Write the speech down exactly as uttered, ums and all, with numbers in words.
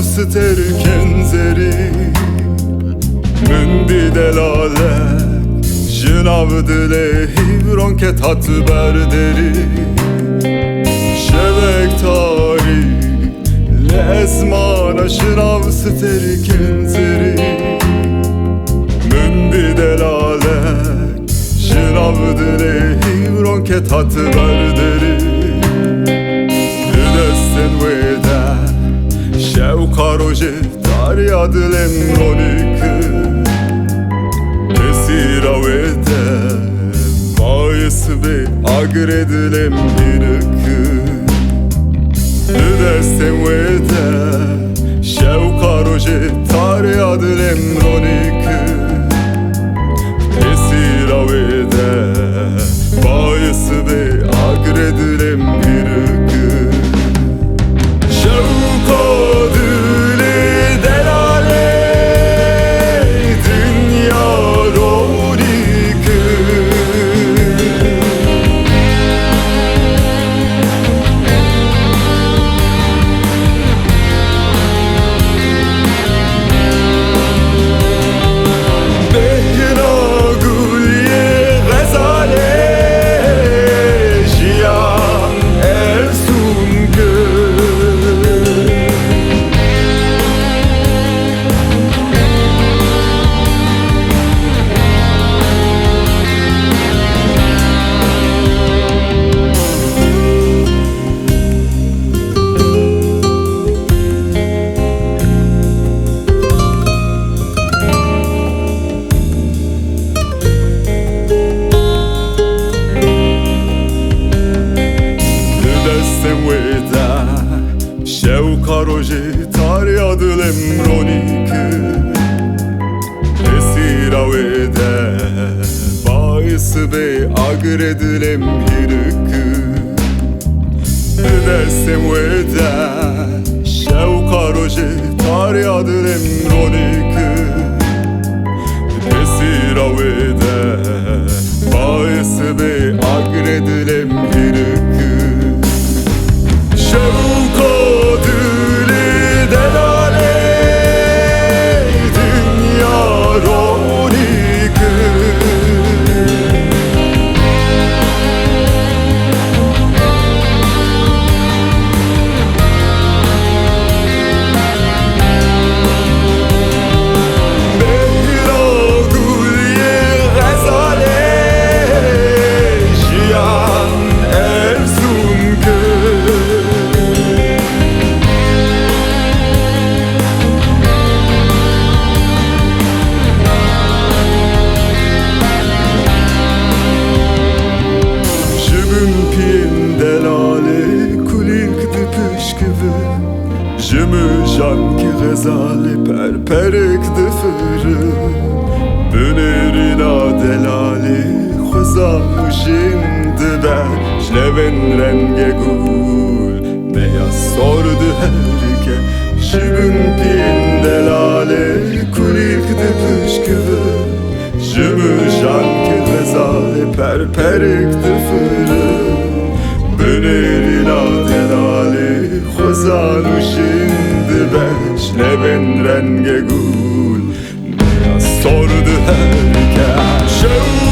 Sterkên zerî, min dî delalek ji nav dilê hîvron ket hat ber derî. Şevek tarî li ezmana ji nav sterkên zerî, min dî delalek ji nav dilê hîvron ket hat ber derî. Di destên wê de şewqa rojê tariya dilê min ronî kir. Tesîra wê de bayis bê agirê dilê min hîrik kir. Di destên wê de şewqa rojê tariya dilê min ronî kir. Tesîra wê de bayis bê agirê dilê min hîrik kir. Şewqa dilê delalê dinya ronî kir. Bêhna guliyê xezalê jiyan efsûn kir. Di destên wê de şewqa rojê tariya dilê min ronî kir. Tesîra wê de bayis bê agirê dilê min hîrik kir. Di destên wê de şewqa rojê tariya dilê min ronî kir. Tesîra wê de bayis bê agirê dilê min hîrik kir. Şewqa dilê delalê dinya ronî kir. Bêhna guliyê xezalê jiyan efsûn kir. Ji bin piyên delalê kulîlk dipişkivin. Ji mijankî xezalê perperik difirin. Bi nêrîna delalê xwezan û jin dibe. Ji levên rengê gul meya sor diherike. Ji bin piyên delalê kulîlk dipişkivin. Ji mijankî xezalê perperik difirin. Bi nêrîna delalê xwezan û jin dibe. Ji levên rengê gul meya sor diherike. Şew